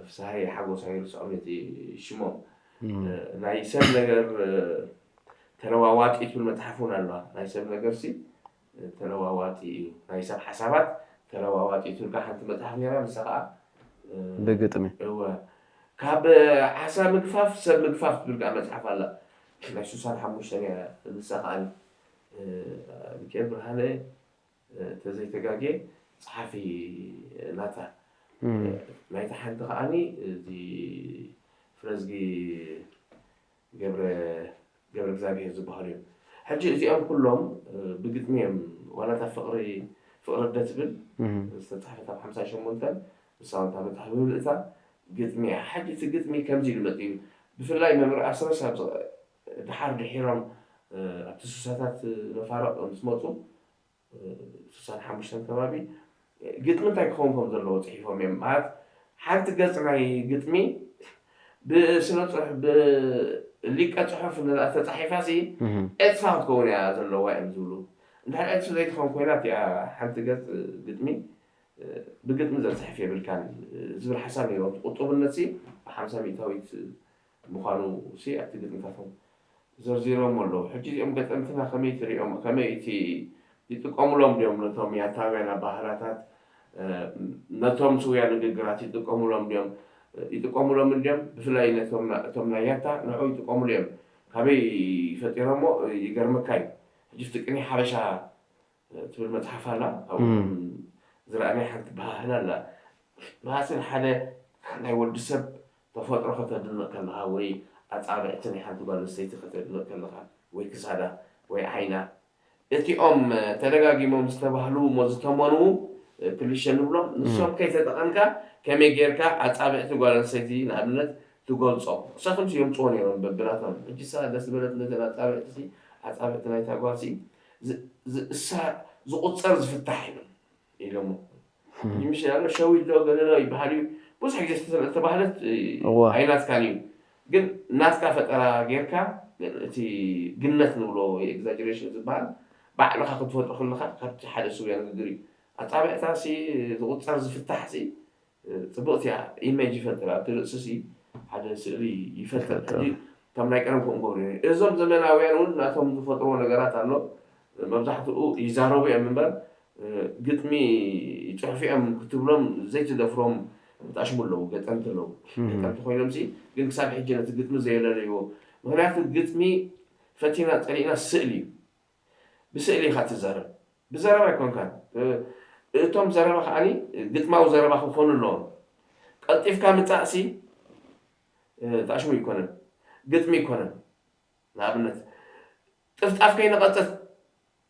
ፍስሃየ ሓጎስ ኣይርስዖም ነቲ ሽሞም ናይ ሰብ ነገር ተለዋዋጢ ትብል መፅሓፍ እውን ኣለዋ። ናይ ሰብ ነገርሲ ተለዋዋጢ እዩ፣ ናይ ሰብ ሓሳባት ተለዋዋጢ እዩ ትብል ሓንቲ መፅሓፍ ነይራ። ንሳ ከዓ ብግጥሚ እወ ካብ ዓሳ ምግፋፍ ሰብ ምግፋፍ ትብል ከዓ መፅሓፍ ኣላ። ናይ ስሳን ሓሙሽተን እያ ንሳ ከዓ ሚካኤል ብርሃነ ተዘይተጋጌ ፀሓፊ ናታ ናይቲ ሓንቲ ከዓኒ እዚ ፍረዝጊ ገብረ ገብረ እግዚኣብሔር ዝበሃሉ እዮም። ሕጂ እዚኦም ኩሎም ብግጥሚ እዮም ዋላ እታ ፍቕሪ ፍቕሪ ኣደ ትብል ዝተፃሕፈት ኣብ ሓምሳ ሸሞንተን ንሳ እውን እታ መፅሓፍ ብምልእታ ግጥሚ እያ። ሕጂ እቲ ግጥሚ ከምዚ ኢሉ መፂኡ ብፍላይ መምህር ኣስረስ ኣብ ደሓር ድሒሮም ኣብቲ ስሳታት መፋረቕ ምስ መፁ ስሳን ሓሙሽተን ከባቢ ግጥሚ እንታይ ክኸውን ከም ዘለዎ ፅሒፎም እዮም ማለት ሓንቲ ገፅ ናይ ግጥሚ ብስነ ፅሑፍ ብሊቀ ፅሑፍ ተፃሒፋ ሲ ኤፅፋ ክትከውን እያ ዘለዋ እዮም ዝብሉ። እንድሕር ኤፅፊ ዘይትኸውን ኮይና እቲኣ ሓንቲ ገፅ ግጥሚ ብግጥሚ ዘፅሕፍ የብልካን ዝብል ሓሳብ ነይሮም። ቁጡብነት ሲ ብሓምሳ ሚእታዊት ምዃኑ ሲ ኣብቲ ግጥምታቶም ዘርዚሮም ኣለዉ። ሕጂ እዚኦም ገጠምትና ከመይ ትሪኦም? ከመይ እቲ ይጥቀሙሎም ድዮም ነቶም ያታውያን ኣባህላታት ነቶም ስውያ ንግግራት ይጥቀሙሎም ድዮም? ይጥቀሙሎም ድዮም? ብፍላይ ነቶም እቶም ናይ ያታ ንዑ ይጥቀሙሉ እዮም። ካበይ ፈጢሮሞ ይገርመካ እዩ። ሕጂ ፍቲ ቅኔ ሓበሻ ትብል መፅሓፍ ኣላ ኣብኡ ዝረኣናይ ሓንቲ ባህህል ኣላ። መሃስን ሓደ ናይ ወዲ ሰብ ተፈጥሮ ከተድንቕ ከለኻ ወይ ኣፃብዕቲ ናይ ሓንቲ ጓል ኣንስተይቲ ከተድንቕ ከለኻ ወይ ክሳዳ ወይ ዓይና እቲኦም ተደጋጊሞም ዝተባህሉ እሞ ዝተመንዉ ክሊሸ ንብሎም ንሶም ከይተጠቐምካ ከመይ ጌርካ ኣፃብዕቲ ጓል ኣንስተይቲ ንኣብነት ትገልፆ እሳቶም የምፅዎ ነይሮም በብናቶም ሕጂ እሳ ደስ ዝበለት ነተን ኣፃብዕቲ ኣፃብዕቲ ናይታ ጓልሲ እሳ ዝቁፀር ዝፍታሕ እዩ ኢሎሞ። ይምሽ ያለው ሸዊት ዶ ገለ ዶ ይበሃል እዩ። ብዙሕ ግዜ ዝተባህለት ኣይናትካን እዩ። ግን ናትካ ፈጠራ ጌርካ እቲ ግነት ንብሎ ወይ ኤግዛጀሬሽን ዝበሃል ባዕልኻ ክትፈጥሮ ከለኻ ካብቲ ሓደ ስውያ ንግግር እዩ። ኣጻብዕታ ሲ ዝቁጸር ዝፍታሕ ሲ ጽብቕቲ እያ። ኢሜጅ ይፈጥር ኣብቲ ርእሲ ሲ ሓደ ስእሊ ይፈጥር። ሕጂ ከም ናይ ቀደም ከምኡ ገብሩ እዞም ዘመናውያን እውን ናቶም ዝፈጥርዎ ነገራት ኣሎ። መብዛሕትኡ ይዛረቡ እዮም እምበር ግጥሚ ይፅሕፉ እዮም ክትብሎም ዘይትደፍሮም ጣሽሙ ኣለዉ ገጠምቲ ኣለዉ ገጠምቲ ኮይኖም ሲ ግን ክሳብ ሕጂ ነቲ ግጥሚ ዘየለለይዎ ምክንያቱ ግጥሚ ፈቲና ፀሊእና ስእሊ እዩ ብስእሊ ኢካ ትዛረብ ብዘረባ ኣይኮንካን እቶም ዘረባ ከዓኒ ግጥማዊ ዘረባ ክኮኑ ኣለዎም ቀልጢፍካ ምፃእ ሲ ጣሽሙ ይኮነን ግጥሚ ይኮነን ንኣብነት ጥፍጣፍ ከይነቐጸት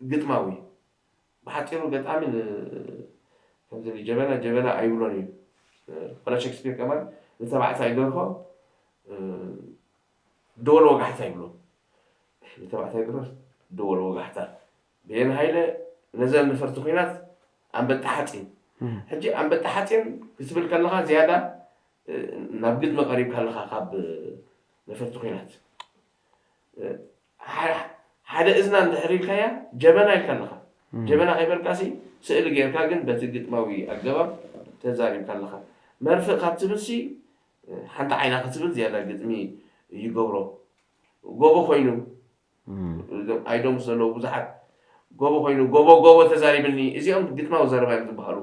ግጥማዊ ብሓፂሩ ገጣሚ ከምዚ ጀበና ጀበና ኣይብሎን እዩ ኮላ ሸክስፒር ከማን ንተባዕታይ ደርሆ ደወል ወጋሕታ ይብሎ ንተባዕታይ ደርሆ ደወል ወጋሕታ ብየን ሃይለ ነዘን ነፈርቲ ኩናት ኣንበጣ ሓፂን ሕጂ ኣንበጣ ሓፂን ክትብል ከለካ ዝያዳ ናብ ግጥሚ ቀሪብካ ኣለካ ካብ ነፈርቲ ኩናት ሓደ እዝና እንድሕር ኢልካያ ጀበና ኢልካ ኣለኻ ጀበና ከይበልካሲ ስእሊ ጌርካ ግን በቲ ግጥማዊ ኣገባብ ተዛሪብካ ኣለኻ መርፍእ ካብ ትብልሲ ሓንቲ ዓይና ክትብል ዝያዳ ግጥሚ ይገብሮ ጎቦ ኮይኑ ኣይዶም ዘለዉ ብዙሓት ጎቦ ኮይኑ ጎቦ ጎቦ ተዛሪብኒ እዚኦም ግጥማዊ ዘረባ እዮም ዝበሃሉ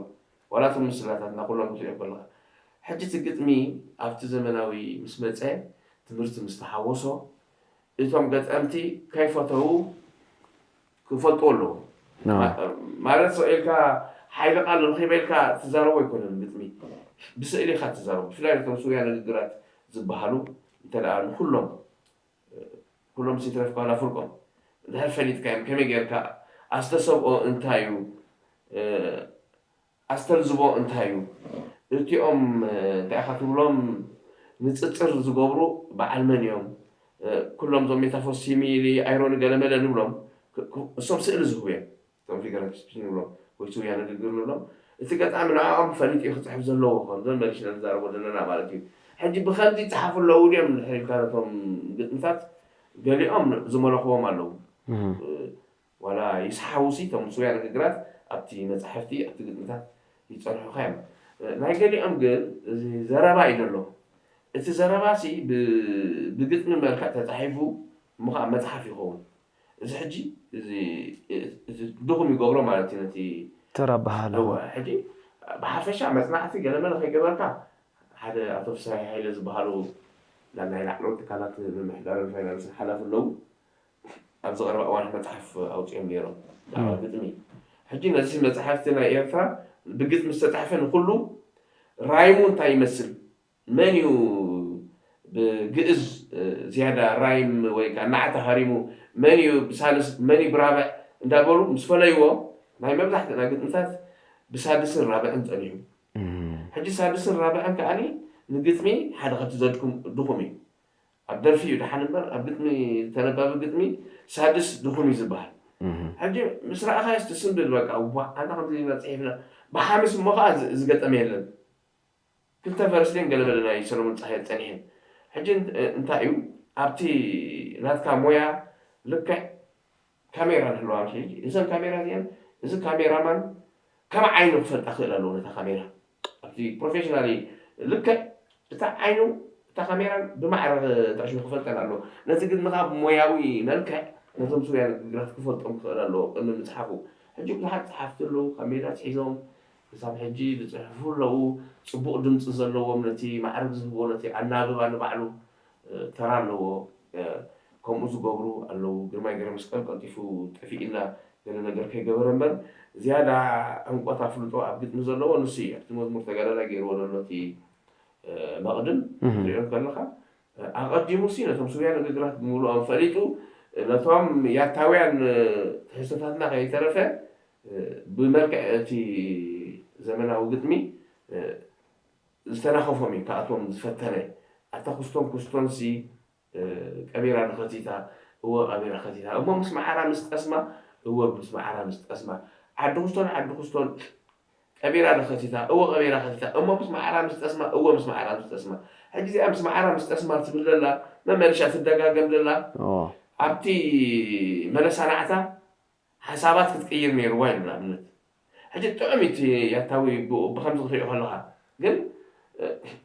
ዋላ እቶም ምስላታትና ኩሎም ክትሪኦ ከለኻ ሕጂ እቲ ግጥሚ ኣብቲ ዘመናዊ ምስ መፀ ትምህርቲ ምስ ተሓወሶ እቶም ገጠምቲ ከይፈተዉ ክፈልጡ ኣለዎ። ማለት ኢልካ ሓይሊ ቃል ረኺበ ኢልካ ትዛረቦ ኣይኮነን ግጥሚ፣ ብስእሊ ኢኻ ትዛረቦ። ብፍላይ ነቶም ስውያ ንግግራት ዝበሃሉ እንተ ደኣ ንኩሎም ኩሎም ሲትረፍካ ዋላ ፍርቆም እንድሕር ፈሊጥካዮም ከመይ ጌርካ ኣስተሰብኦ እንታይ እዩ? ኣስተልዝቦ እንታይ እዩ? እቲኦም እንታይ ኢኻ ትብሎም ንፅፅር ዝገብሩ በዓል መን እዮም? ኩሎም እዞም ሜታፎር ሲሚሊ ኣይሮኒ ገለመለ ንብሎም እሶም ስእሊ ዝህቡ እዮም። እቶም ፊገራቲቭ ስፒች ንብሎም ወይ ስውያ ንግግር ንብሎም እቲ ገጣሚ ንዕኦም ፈሊጡ እዩ ክፅሕፍ ዘለዎ። ከምዞም መሊሽና ንዛረቦ ዘለና ማለት እዩ። ሕጂ ብኸምዚ ይፅሓፉ ኣለዉ ድዮም እንድሕር ኢልካ ነቶም ግጥምታት ገሊኦም ዝመለኽዎም ኣለዉ። ዋላ ይስሓቡ ሲ እቶም ስውያ ንግግራት ኣብቲ መፃሕፍቲ ኣብቲ ግጥምታት ይፀንሑኻ እዮም። ናይ ገሊኦም ግን እዚ ዘረባ እዩ ዘሎ። እቲ ዘረባ ሲ ብግጥሚ መልክዕ ተፃሒፉ እሞ ከዓ መፅሓፍ ይኸውን። እዚ ሕጂ እዚ ድኹም ይገብሮ ማለት እዩ ነቲ ተራ ኣበሃህላ። እወ ሕጂ ብሓፈሻ መፅናዕቲ ገለመለ ከይገበርካ ሓደ ኣቶ ፍስሃይ ሃይለ ዝበሃሉ ናብ ናይ ላዕለዎት ትካላት ምምሕዳርን ፋይናንስን ሓላፊ ኣለዉ ኣብዚ ቀረባ እዋን መፅሓፍ ኣውፅኦም ነይሮም ብዛዕባ ግጥሚ ሕጂ ነዚ መፅሓፍቲ ናይ ኤርትራ ብግጥሚ ዝተፃሕፈ ንኩሉ ራይሙ እንታይ ይመስል መን እዩ ብግእዝ ዝያዳ ራይም ወይ ከዓ ናዕታ ሃሪሙ መን እዩ ብሳልስ መን እዩ ብራብዕ እንዳበሉ ምስ ፈለይዎ ናይ መብዛሕትና ግጥምታት ብሳድስን ራብዕን ፀኒሑ ሕጂ ሳድስን ራብዕን ከዓ ንግጥሚ ሓደ ከቲ ዘድኩም ድኹም እዩ ኣብ ደርፊ እዩ ደሓን እምበር ኣብ ግጥሚ ተነባቢ ግጥሚ ሳድስ ድኹም እዩ ዝበሃል ሕጂ ምስ ረኣኻዮ ስትስንብል በቃ ዋ ኣንታ ከምዚ ኢና ፅሒፍና ብሓምስ እሞ ከዓ ዝገጠመ የለን ክልተ ፈረስቴን ገለመለ ናይ ሰለሙን ፀሃየ ፀኒሐን ሕጂ እንታይ እዩ ኣብቲ ናትካ ሞያ ልክዕ ካሜራ ንህልዋ እዘን ካሜራ እዚአን እዚ ካሜራማን ከም ዓይኑ ክፈልጣ ክእል ኣለዎ ነታ ካሜራ ኣብቲ ፕሮፌሽናሊ ልክዕ እታ ዓይኑ እታ ካሜራ ብማዕረ ተዕሽኑ ክፈልጠን ኣለዎ ነቲ ግን ንካ ሞያዊ መልክዕ ነቶም ስውያን ግራት ክፈልጦም ክእል ኣለዎ ቅድሚ ምፅሓፉ ሕጂ ብዙሓት ፀሓፍቲ ኣለዉ ካብ ሜዳ ትሒዞም ክሳብ ሕጂ ዝፅሕፉ ኣለዉ ፅቡቕ ድምፂ ዘለዎም ነቲ ማዕርግ ዝህቦ ነቲ ኣናብባ ንባዕሉ ተራ ኣለዎ ከምኡ ዝገብሩ ኣለዉ ግርማይ ገረመስቀል ቀልጢፉ ጠፊእና ገለ ነገር ከይገበረ እምበር ዝያዳ ዕምቆት ኣፍልጦ ኣብ ግጥሚ ዘለዎ ንሱ እዩ ኣብቲ መዝሙር ተጋዳላይ ገይርዎ ዘሎ እቲ መቕድም ትሪኦ ከለካ ኣቐዲሙ ሲ ነቶም ስውያን ንግግራት ብምሉኦም ፈሊጡ ነቶም ያታውያን ትሕዝቶታትና ከይተረፈ ብመልክዕ እቲ ዘመናዊ ግጥሚ ዝተናኸፎም እዩ ካብኣቶም ዝፈተነ ኣታ ኩስቶን ኩስቶን ሲ ቀቢራ ንኸቲታ እወ ቀቢራ ከቲታ እሞ ምስ መዓራ ምስ ጠስማ እወ ምስ መዓራ ምስ ጠስማ ዓዲ ኩስቶን ዓዲ ኩስቶን ቀቢራ ንኸቲታ እወ ቀቢራ ከቲታ እሞ ምስ መዓራ ምስ ጠስማ እወ ምስ መዓራ ምስ ጠስማ ሕጂ እዚኣ ምስ መዓራ ምስ ጠስማ ትብል ዘላ መመልሻ ትደጋገም ዘላ ኣብቲ መነሳናዕታ ሓሳባት ክትቅይር ነይርዋ ኢሉ ንኣብነት ሕጂ ጥዑም እቲ ያታዊ ብኡ ብከምዚ ክትሪኦ ከለካ ግን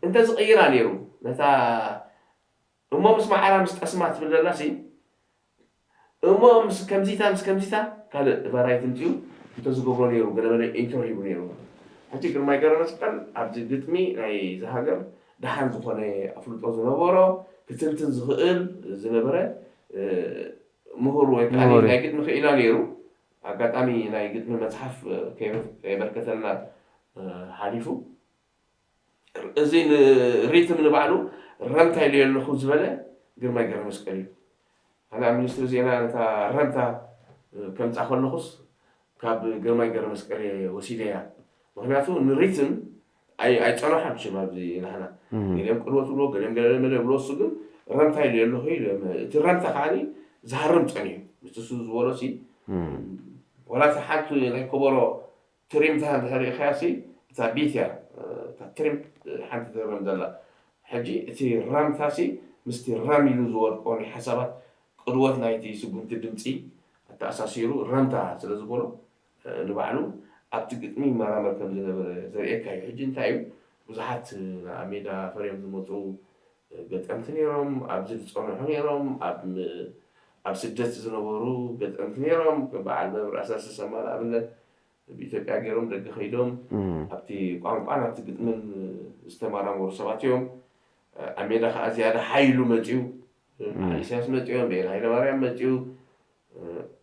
እንተዝቅይራ ነይሩ ነታ እሞ ምስ መዓራ ምስ ጠስማ ትብል ዘላ ሲ እሞ ምስ ከምዚታ ምስ ከምዚታ ካልእ ቫራይቲ ምፅኡ እንተዝገብሮ ነይሩ ገለመለ ኢንትሮ ሂቡ ነይሩ ሕጂ ግርማይ ገረመስቀል ኣብዚ ግጥሚ ናይ ዝሃገር ደሓን ዝኾነ ኣፍልጦ ዝነበሮ ክትንትን ዝኽእል ዝነበረ ምሁር ወይ ከዓ ናይ ግጥሚ ክኢላ ነይሩ ኣጋጣሚ ናይ ግጥሚ መፅሓፍ ከየበርከተልና ሓሊፉ እዚ ንሪትም ንባዕሉ ረምታ ኢሉ ኣለኹ ዝበለ ግርማይ ገረመስቀል እዩ ኣነ ኣብ ሚኒስትሪ ዜና ነታ ረምታ ከምፃ ከለኹስ ካብ ግርማይ ገረመስቀል እየ ወሲደያ ምክንያቱ ንሪትም ኣይፀንሖን ሽም ኣብዚ ናህና ገሊኦም ቅልወት ብሎ ገሊኦም ገለ መለ ብሎ እሱ ግን ረምታ ኢሉ ኣለኹ ኢሉ እቲ ረምታ ከዓ ዝሃርም ፀኒሑ ምስቲ እሱ ዝበሎ ሲ ዋላ እቲ ሓንቲ ናይ ከበሮ ትሪምታ እንድሕር ሪእኻያ ሲ እታ ቢት እያ እታ ትሪም ሓንቲ ትረም ዘላ ሕጂ እቲ ረምታ ሲ ምስቲ ረም ኢሉ ዝወድቆ ናይ ሓሳባት ቅልወት ናይቲ ስጉምቲ ድምፂ ኣተኣሳሲሩ ረምታ ስለ ዝበሎ ንባዕሉ ኣብቲ ግጥሚ ይመራመር ከም ዝነበረ ዘርእየካ እዩ። ሕጂ እንታይ እዩ ብዙሓት ኣብ ሜዳ ፈርዮም ዝመፁ ገጠምቲ ነይሮም፣ ኣብዚ ዝፀንሑ ነይሮም፣ ኣብ ኣብ ስደት ዝነበሩ ገጠምቲ ነይሮም። ከም በዓል መምህር ኣሳሲ ሰማ ንኣብነት ብኢትዮጵያ ገይሮም ደገ ከይዶም ኣብቲ ቋንቋን ኣብቲ ግጥምን ዝተመራመሩ ሰባት እዮም። ኣብ ሜዳ ከዓ ዝያዳ ሓይሉ መፅዩ በዓል ኢሳያስ መፅኦም፣ በየነ ሃይለማርያም መፅኡ፣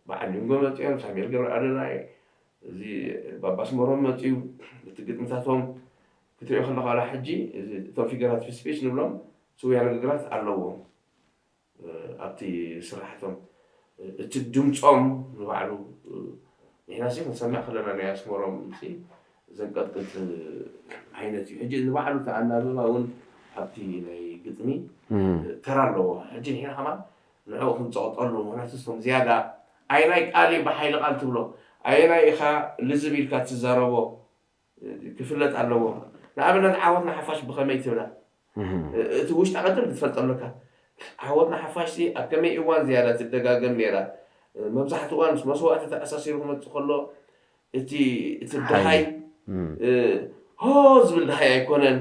በዓል ሊንጎ መፅኦም፣ ሳሙኤል ገብረ ኣዶናይ፣ እዚ ባባ ኣስመሮም መፅኡ። እቲ ግጥምታቶም ክትሪኦ ከለኻ ዋላ ሕጂ እዚ እቶም ፊገራቲቭ ስፒች ንብሎም ስውያ ንግግራት ኣለዎም ኣብቲ ስራሕቶም። እቲ ድምፆም ንባዕሉ ንሕና ሲ ክንሰምዕ ከለና ናይ ኣስመሮም ሲ ዘንቀጥቅጥ ዓይነት እዩ። ሕጂ ንባዕሉ እቲ ኣናብባ እውን ኣብቲ ናይ ግጥሚ ተራ ኣለዎ። ሕጂ ንሕና ከማን ንዕኡ ክንፀቕጠሉ፣ ምክንያቱ እቶም ዝያዳ ኣየናይ ቃል እዩ ብሓይሊ ቃል ትብሎ፣ ኣየናይ ኢኻ ልዝብ ኢልካ ትዛረቦ ክፍለጥ ኣለዎ። ንኣብነት ዓወት ንሓፋሽ ብኸመይ ትብላ? እቲ ውሽጣ ቅድም ክትፈልጦ ኣለካ። ዓወት ንሓፋሽ ሲ ኣብ ከመይ እዋን ዝያዳ ትደጋገም ነይራ? መብዛሕትኡ እዋን ምስ መስዋእቲ ተኣሳሲሩ ክመፅእ ከሎ እቲ እቲ ድሃይ ሆ ዝብል ድሃይ ኣይኮነን።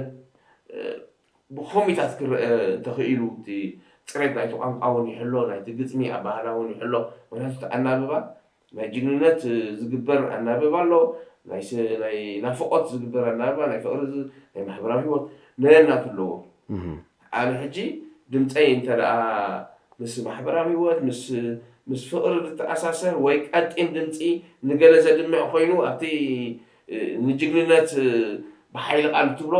ብኸሚታት ክረአ እንተኽኢሉ እቲ ፅሬት ናይቲ ቋንቋ እውን ይሕሎ፣ ናይቲ ግጥሚ ኣባህላ እውን ይሕሎ። ምክንያቱ እቲ ኣናብባ ናይ ጅግንነት ዝግበር ኣናብባ ኣሎ፣ ናይ ናፍቆት ዝግበር ኣናብባ፣ ናይ ፍቅሪ፣ ናይ ማሕበራዊ ሂወት ነየናቱ ኣለዎ። ኣነ ሕጂ ድምፀይ እንተ ምስ ማሕበራዊ ሂወት ምስ ፍቅሪ ዝተኣሳሰር ወይ ቀጢን ድምፂ ንገለ ዘድምዕ ኮይኑ ኣብቲ ንጅግንነት ብሓይሊ ቃል ትብሎ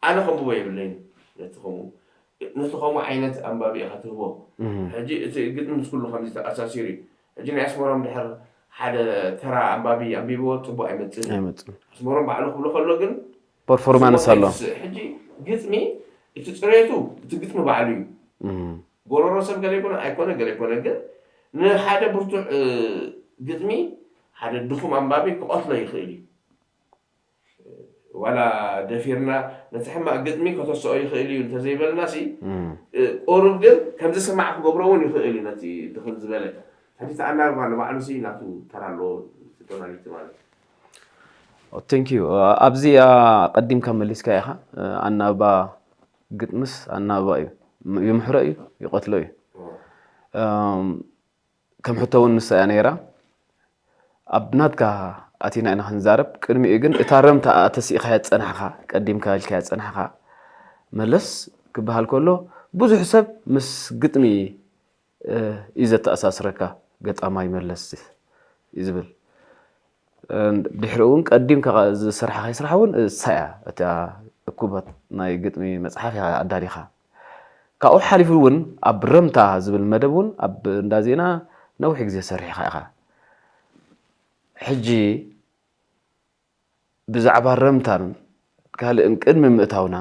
ኣነ ከንብቦ የብለይን። ነቲ ከምኡ ነቲ ከምኡ ዓይነት ኣንባቢ ኢኻ ትህቦ። ሕጂ እቲ ግጥሚ ምስ ኩሉ ከምዚ ተኣሳሲሩ እዩ። ሕጂ ናይ ኣስመሮም ድሕር ሓደ ተራ ኣንባቢ ኣንቢብዎ ፅቡቅ ኣይመፅእን እዩ። ኣስመሮም ባዕሉ ክብሎ ከሎ ግን ፐርፎርማንስ ኣሎ። ሕጂ ግጥሚ እቲ ፅሬቱ እቲ ግጥሚ ባዕሉ እዩ። ጎረሮ ሰብ ገለ ይኮነ ኣይኮነ ገለ ይኮነ ግን ንሓደ ብርቱዕ ግጥሚ ሓደ ድኹም ኣንባቢ ክቐትሎ ይኽእል እዩ። ዋላ ደፊርና ነቲ ሕማቕ ግጥሚ ከተስኦ ይኽእል እዩ እንተዘይበልና ሲ ቁሩብ ግን ከም ዝስማዕ ክገብሮ እውን ይኽእል እዩ ነቲ ድኽም ዝበለ። ሕጂ እቲ ኣናብባ ንባዕሉ ሲ ናቱ ተራ ኣለዎ። ቶናሊቲ ማለት ቴንክ ዩ። ኣብዚ ቀዲምካ መሊስካ ኢኻ። ኣናብባ ግጥምስ ኣናብባ እዩ። ይምሕሮ እዩ፣ ይቐትሎ እዩ። ከም ሕቶ እውን ንሳ እያ ነይራ። ኣብ ናትካ ኣቲና ኢና ክንዛረብ። ቅድሚኡ ግን እታ ረምታ ተሲእኻያ ዝፀናሕካ፣ ቀዲምካ ኢልካያ ዝፀናሕካ መለስ ክበሃል ከሎ ብዙሕ ሰብ ምስ ግጥሚ እዩ ዘተኣሳስረካ፣ ገጣማይ መለስ እዩ ዝብል። ድሕሪኡ እውን ቀዲምካ ዝሰርሓኻዮ ስራሕ እውን እሳ እያ እታ እኩባት ናይ ግጥሚ መፅሓፍ ኢኻ ኣዳሊኻ። ካብኡ ሓሊፉ እውን ኣብ ረምታ ዝብል መደብ እውን ኣብ እንዳ ዜና ነዊሕ ግዜ ሰሪሕኻ ኢኻ። ሕጂ ብዛዕባ ረምታን ካልእን ቅድሚ ምእታውና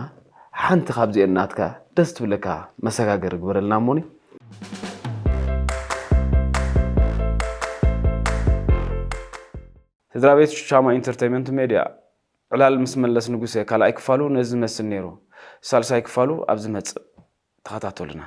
ሓንቲ ካብዚአን ናትካ ደስ ትብለካ መሰጋገሪ ግበረልና እሞኒ። ስድራ ቤት ሻማ ኢንተርቴይንመንት ሜድያ ዕላል ምስ መለስ ንጉሴ ካልኣይ ክፋሉ ነዚ ዝመስል ነይሩ። ሳልሳይ ክፋሉ ኣብ ዝመጽእ ተኸታተሉና።